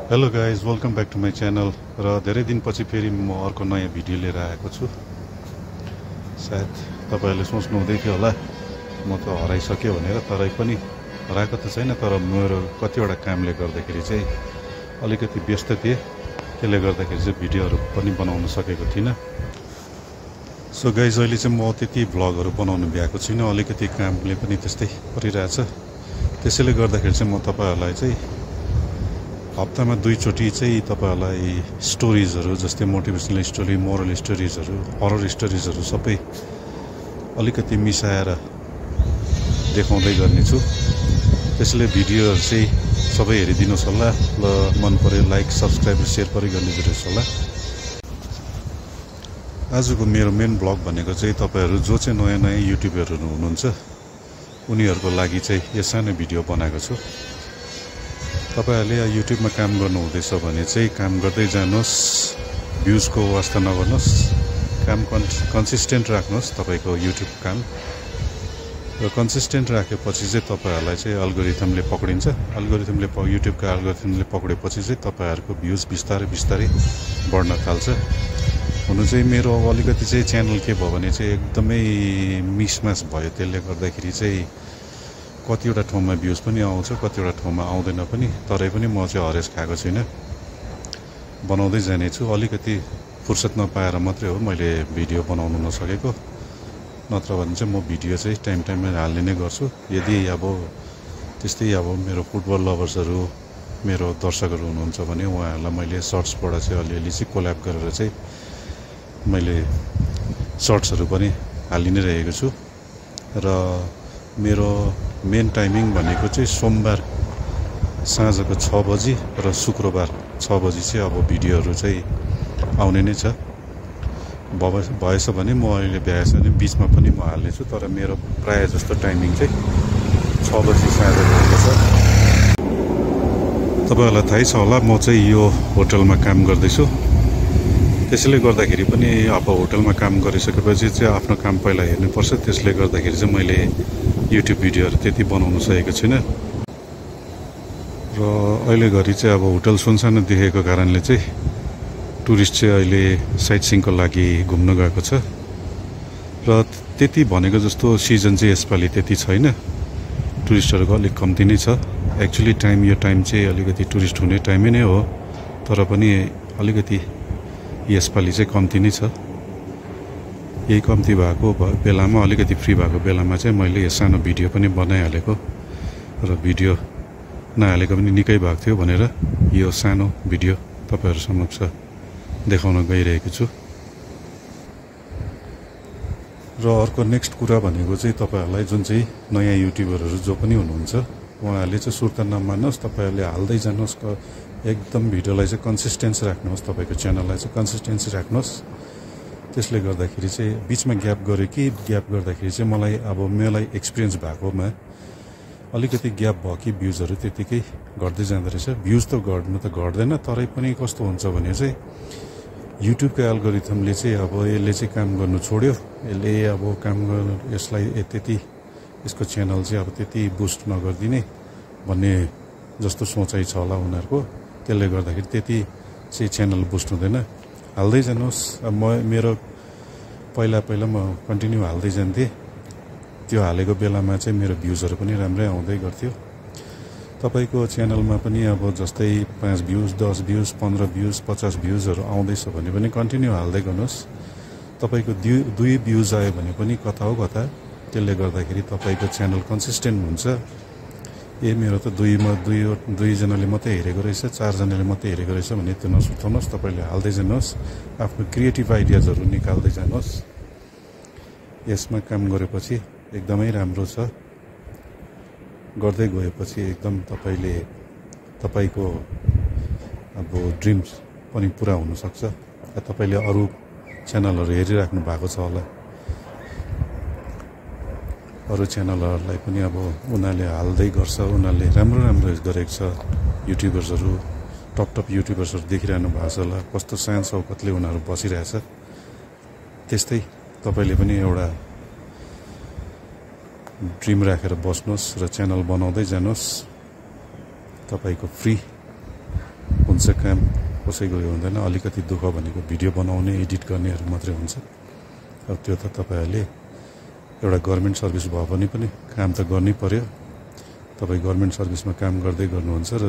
Hello guys welcome back to my channel र धेरै दिनपछि फेरि म अर्को नयाँ भिडियो लिएर आएको छु। सायद तपाईहरुले सोच्नु हुँदै थियो होला म त हराइसक्यो भनेर, तरै पनि हराएको त छैन, तर मेरो कतिवटा कामले गर्दाखेरि चाहिँ अलिकति व्यस्त थिएँ। त्यसले गर्दाखेरि चाहिँ भिडियोहरु पनि बनाउन सकेको थिइनँ। सो गाइज अहिले चाहिँ म त्यति भ्लगहरु बनाउनु भ्याएको छैन, अलिकति कामले पनि त्यस्तै परिरहेछ। त्यसैले गर्दाखेरि चाहिँ म तपाईहरुलाई चाहिँ हप्तामा 2 चोटी चाहिँ तपाईहरुलाई स्टोरीजहरु जस्तै मोटिभेसनल स्टोरी, मोरल स्टोरीजहरु, हरर स्टोरीजहरु सबै अलिकति मिसाएर देखाउँदै गर्नेछु। त्यसैले भिडियोहरु चाहिँ सबै हेरिदिनुस् होला र मन पर्यो लाइक, सब्स्क्राइब र शेयर पनि गरिदिनुस् होला। आजको मेरो मेन ब्लग भनेको चाहिँ तपाईहरु जो चाहिँ नयाँ युट्युबरहरु हुनुहुन्छ उनीहरुको लागि चाहिँ यो सानो भिडियो बनाएको छु। तपाईहरुले युट्युबमा काम गर्नु हुँदैछ भने चाहिँ काम गर्दै जानुस्, भ्युजको वास्ता नगर्नुस्, काम कन्सिस्टेन्ट राख्नुस् तपाईको युट्युब काम। र कन्सिस्टेन्ट राखेपछि चाहिँ तपाईहरुलाई चाहिँ अल्गोरिथमले पक्रिन्छ। युट्युबको अल्गोरिथमले पक्रेपछि चाहिँ तपाईहरुको भ्युज बिस्तारै बिस्तारै बढ्न थाल्छ। हुनु चाहिँ मेरो अलिकति चाहिँ च्यानल के भयो भने चाहिँ एकदमै मिसमास भयो। त्यसले गर्दाखेरि चाहिँ कतिवटा ठाउँमा भ्युज पनि आउँछ, कतिवटा ठाउँमा आउँदैन पनि। तरै पनि म चाहिँ हरेस खाएको छैन, बनाउँदै जाने छु। अलिकति फुर्सद नपाएर मात्रै हो मैले भिडियो बनाउन नसकेको, नत्र भने चाहिँ म भिडियो चाहिँ टाइममा हाल्ने नै गर्छु। यदि अब त्यस्तै अब मेरो फुटबल लभर्सहरु, मेरो दर्शकहरु हुनुहुन्छ भने उहाँहरुलाई मैले शर्ट्सबाट चाहिँ अलिअलि चाहिँ कोल्याब गरेर चाहिँ मैले शर्ट्सहरु पनि हालि नै रहेको छु। र मेरो मेन टाइमिङ भनेको चाहिँ सोमबार साँझको 6 बजी र शुक्रबार 6 बजी चाहिँ अब भिडियोहरु चाहिँ आउने नै छ। भएछ भने म अहिले भ्याएछ भने बीचमा पनि म हाल्ने छु, तर मेरो प्राय जस्तो टाइमिङ चाहिँ 6 बजी साँझको हुन्छ। तपाईहरुलाई थाहै छ होला म चाहिँ यो होटलमा काम गर्दै छु। त्यसैले गर्दाखेरि पनि अब होटलमा काम गरिसकेपछि चाहिँ आफ्नो काम पहिला हेर्नुपर्छ। त्यसले गर्दाखेरि चाहिँ मैले युट्युब भिडियोहरु त्यति बनाउन सकेको छैन। र अहिले घरि चाहिँ अब होटल सुनसान देखेको कारणले चाहिँ टुरिस्ट चाहिँ अहिले साइट सिइङको लागि घुम्न गएको छ। र त्यति भनेको जस्तो सिजन चाहिँ यसपालि त्यति छैन, टुरिस्टहरुको अलिक कम्ती नै छ। एक्चुअली यो टाइम चाहिँ अलिकति टुरिस्ट हुने टाइमै नै हो, तर पनि अलिकति यसपालि चाहिँ कम्ती नै छ। यही कम्ती भएको बेलामा, अलिकति फ्री भएको बेलामा चाहिँ मैले यो सानो भिडियो पनि बनाइहालेको, र भिडियो नहालेको पनि निकै भएको थियो भनेर यो सानो भिडियो तपाईहरु समक्ष देखाउन गइरहेको छु। र अर्को नेक्स्ट कुरा भनेको चाहिँ तपाईहरुलाई जुन चाहिँ नयाँ युट्युबरहरु जो पनि हुनुहुन्छ उहाँहरुले चाहिँ सुर्ता नमान्नुस्, तपाईहरुले हाल्दै जानुस्। एकदम भिडियोलाई चाहिँ कन्सिस्टेन्सी राख्नुहोस्, तपाईको च्यानललाई चाहिँ कन्सिस्टेन्सी राख्नुहोस्। त्यसले गर्दाखेरि चाहिँ बीचमा ग्याप गरे कि ग्याप गर्दाखेरि चाहिँ मलाई एक्सपिरियन्स भएकोमा अलिकति ग्याप भयो कि भ्युजहरु त्यतिकै घट्दै जाँदो रहेछ। भ्युज त घट्नु त घट्दैन, तरै पनि कस्तो हुन्छ भने चाहिँ युट्युबको एल्गोरिथमले चाहिँ अब यसले चाहिँ काम गर्नु छोड्यो। यसले अब काम गर्नु यसलाई त्यति यसको च्यानल चाहिँ अब त्यति बुस्ट नगर्दिने भन्ने जस्तो सोचाइ छ होला उनीहरुको। त्यसले गर्दाखेरि त्यति चाहिँ च्यानल बुस्ट हुँदैन। हाल्दै जानुस्। मेरो पहिला म कन्टिन्यू हाल्दै जान्थे। त्यो हालेको बेलामा चाहिँ मेरो भ्युजहरु पनि राम्रै आउँदै गर्थ्यो। तपाईको च्यानलमा पनि अब जस्तै 5 भ्युज, 10 भ्युज, 15 भ्युज, 50 भ्युजहरु आउँदैछ भने पनि कन्टिन्यू हाल्दै गर्नुस्। तपाईको 2 भ्युज आयो भने पनि कता हो कता, त्यसले गर्दाखेरि तपाईको च्यानल कन्सिस्टेन्ट हुन्छ। मेरो त 2 जनाले मात्रै हेरेको रहेछ, 4 जनाले मात्रै हेरेको रहेछ भने त्यो नसुर्ताउनुस्। तपाईले हाल्दै जानुस्, आफ्नो क्रिएटिभ आइडियाजहरु निकाल्दै जानुस्। यसमा काम गरेपछि एकदमै राम्रो छ। गर्दै गएपछि एकदम तपाईको अब ड्रिम्स पनि पूरा हुन सक्छ। तपाईले अरु च्यानलहरु हेरिराख्नु भएको छ होला, अरु च्यानलहरुलाई पनि अब उनीहरुले हाल्दै गर्छ, उनीहरुले राम्रो गरेको छ। युट्युबर्सहरु टप युट्युबर्सहरु देखिरहनु भएको छ होला, कस्तो शान शौकतले उनीहरु बसिरहेछ। त्यस्तै तपाईले पनि एउटा ड्रिम राखेर बस्नुस् र च्यानल बनाउँदै जानुस्। तपाईको फ्री हुन्छ काम, कसैको यो हुँदैन। अलिकति दुःख भनेको भिडियो बनाउने एडिट गर्नेहरू मात्रै हुन्छ। अब त्यो त तपाईहरुले एउटा गभर्नमेन्ट सर्भिस भए पनि काम त गर्नै पर्यो। तपाई गभर्नमेन्ट सर्भिसमा काम गर्दै गर्नुहुन्छ र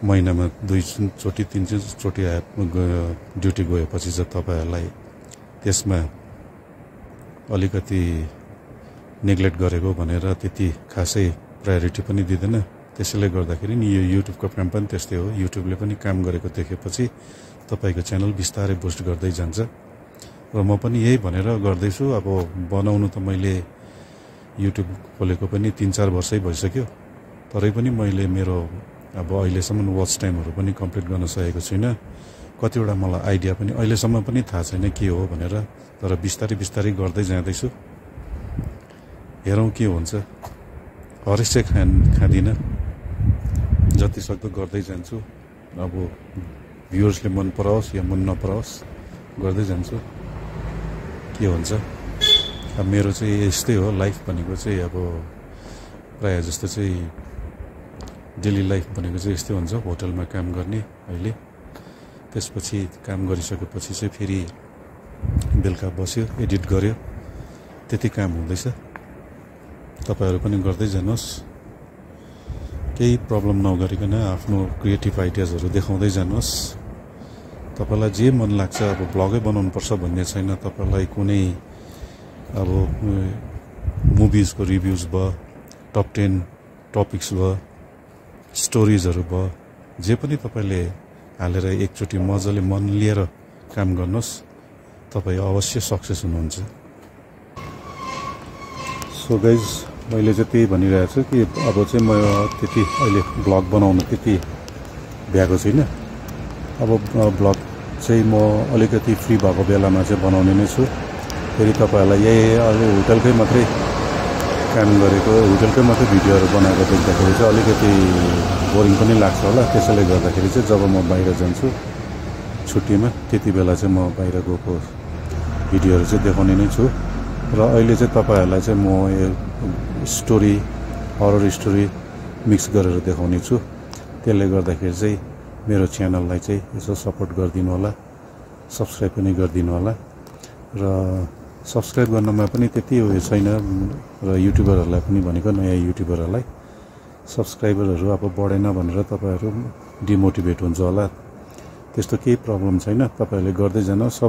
महिनामा 2 चोटि 3 चोटि ड्युटी गएपछि चाहिँ तपाईहरुलाई त्यसमा अलिकति नेग्लेक्ट गरेको भनेर त्यति खासै प्रायोरिटी पनि दिदैन। त्यसैले गर्दाखेरि नि यो युट्युबको काम पनि त्यस्तै हो। युट्युबले पनि काम गरेको देखेपछि तपाईको च्यानल बिस्तारै बुस्ट गर्दै जान्छ र म पनि यही भनेर गर्दैछु। अब बनाउनु त मैले युट्युब खोलेको पनि 3-4 वर्षै भइसक्यो, तरै पनि मैले मेरो अब अहिलेसम्म वाच टाइमहरु पनि कम्प्लिट गर्न सकेको छैन। कतिवटा मलाई आइडिया पनि अहिलेसम्म पनि थाहा छैन के हो भनेर, तर बिस्तारै गर्दै जाँदैछु। हेरौं के हुन्छ। हरेस चाहिँ खादिन, जति सक्दो गर्दै जान्छु। अब भ्युअर्सले मन पराओस् या मन नपराओस् गर्दै जान्छु, के हुन्छ। अब मेरो चाहिँ यस्तै हो लाइफ भनेको चाहिँ। अब प्राय जस्तो चाहिँ डेली लाइफ भनेको चाहिँ यस्तै हुन्छ। होटलमा काम गर्ने अहिले, त्यसपछि काम गरिसकेपछि चाहिँ फेरि बेलुका बस्यो, एडिट गर्यो, त्यति काम हुँदैछ। तपाईहरु पनि गर्दै जानुहोस्, केही प्रब्लम नगरिकन आफ्नो क्रिएटिभ आइडियाजहरु देखाउँदै जानुहोस्। तपाईलाई जे मन लाग्छ, अब ब्लगै बनाउनु पर्छ भन्ने छैन। तपाईलाई कुनै अब मुभिजको रिभ्युज भयो, टप 10 टपिक्स भयो, स्टोरीजहरु भयो, जे पनि तपाईले हालेर एकचोटी मजाले मन लिएर काम गर्नुहोस्, तपाई अवश्य सक्सेस हुनुहुन्छ। सो गाइज, मैले चाहिँ त्यही भनिरहेको छु कि अब चाहिँ म त्यति अहिले ब्लग बनाउन त्यति भ्याएको छैन। अब ब्लग चाहिँ म अलिकति फ्री भएको बेलामा चाहिँ बनाउने नै छु। फेरि तपाईहरुलाई यही अब होटलकै मात्रै काम गरेको, होटलकै मात्रै भिडियोहरु बनाएको देख्दाखेरि चाहिँ अलिकति बोरिङ पनि लाग्छ होला। त्यसैले गर्दाखेरि चाहिँ जब म बाहिर जान्छु छुट्टीमा, त्यति बेला चाहिँ म बाहिर गएको भिडियोहरु चाहिँ देखाउने नै छु। र अहिले चाहिँ तपाईहरुलाई चाहिँ म स्टोरी, हरर स्टोरी मिक्स गरेर देखाउने छु। त्यसले गर्दाखेरि चाहिँ मेरो च्यानललाई चाहिँ यसो सपोर्ट गरिदिनु होला, सब्स्क्राइब पनि गरिदिनु होला। र सब्स्क्राइब गर्नमा पनि त्यति उयो छैन। र युट्युबरहरुलाई पनि भनेको, नयाँ युट्युबरहरुलाई सब्स्क्राइबरहरु अब बढेन भनेर तपाईहरु डिमोटिभेट हुन्छ होला। त्यस्तो केही प्रब्लम छैन, तपाईहरुले गर्दै जानुहोस्।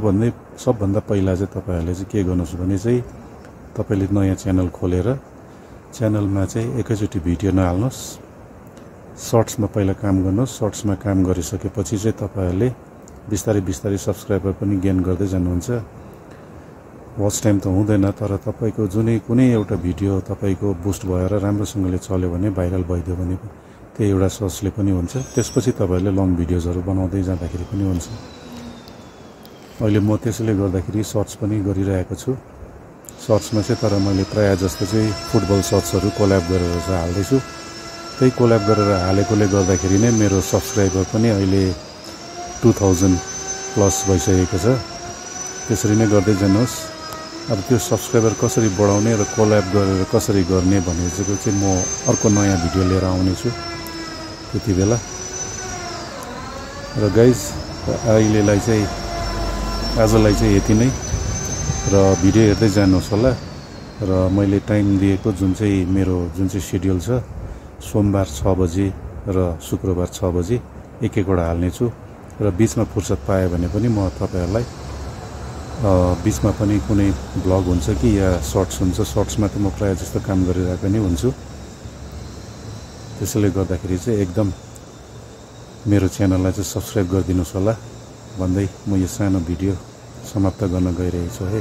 सबभन्दा पहिला चाहिँ तपाईहरुले चाहिँ के गर्नुहोस् भने चाहिँ तपाईले नयाँ च्यानल खोलेर च्यानलमा चाहिँ एकैचोटी भिडियो नहाल्नुहोस्, सर्ट्समा पहिला काम गर्नुहोस्। सर्ट्समा काम गरिसकेपछि चाहिँ तपाईहरुले बिस्तारै सब्स्क्राइबर पनि गेन गर्दै जानुहुन्छ। वाच टाइम त हुँदैन, तर तपाईको कुनै एउटा भिडियो तपाईको बुस्ट भएर राम्रोसँगले चल्यो भने, भाइरल भइदियो भने त्यही एउटा सोर्सले पनि हुन्छ। त्यसपछि तपाईहरुले लङ भिडियोजहरु बनाउँदै जाँदाखेरि पनि हुन्छ। अहिले म त्यसैले गर्दाखेरि सर्ट्स पनि गरिरहेको छु। सर्ट्समा चाहिँ तर मैले प्राय जस्तो चाहिँ फुटबल सर्ट्सहरु कोल्याब गरेर चाहिँ हाल्दै छु। त्यही कोल्याब गरेर हालेकोले गर्दाखेरि नै मेरो सब्स्क्राइबर पनि अहिले 2000 प्लस भइसकेको छ। त्यसरी नै गर्दै जानुहोस्। अब त्यो सब्स्क्राइबर कसरी बढाउने र कोल्याब गरेर कसरी गर्ने भनेको चाहिँ म अर्को नयाँ भिडियो लिएर आउने छु त्यति बेला। र गाइज, अहिलेलाई चाहिँ आजलाई चाहिँ यति नै। र भिडियो हेर्दै जानुहोस् होला। र मैले टाइम दिएको जुन चाहिँ शेड्युल छ, सोमबार 6 बजे र शुक्रबार 6 बजे एक-एकवटा हाल्ने छु। र बीचमा फुर्सद पाए भने पनि म तपाईहरुलाई बीचमा पनि कुनै ब्लग हुन्छ कि या सर्ट्स हुन्छ, सर्ट्समा त म प्राय जस्तो काम गरिरहेको नै हुन्छु। त्यसैले गर्दाखेरि चाहिँ एकदम मेरो च्यानललाई चाहिँ सब्स्क्राइब गरिदिनुस् होला भन्दै म यो सानो भिडियो समाप्त गर्न गइरहेको छु है।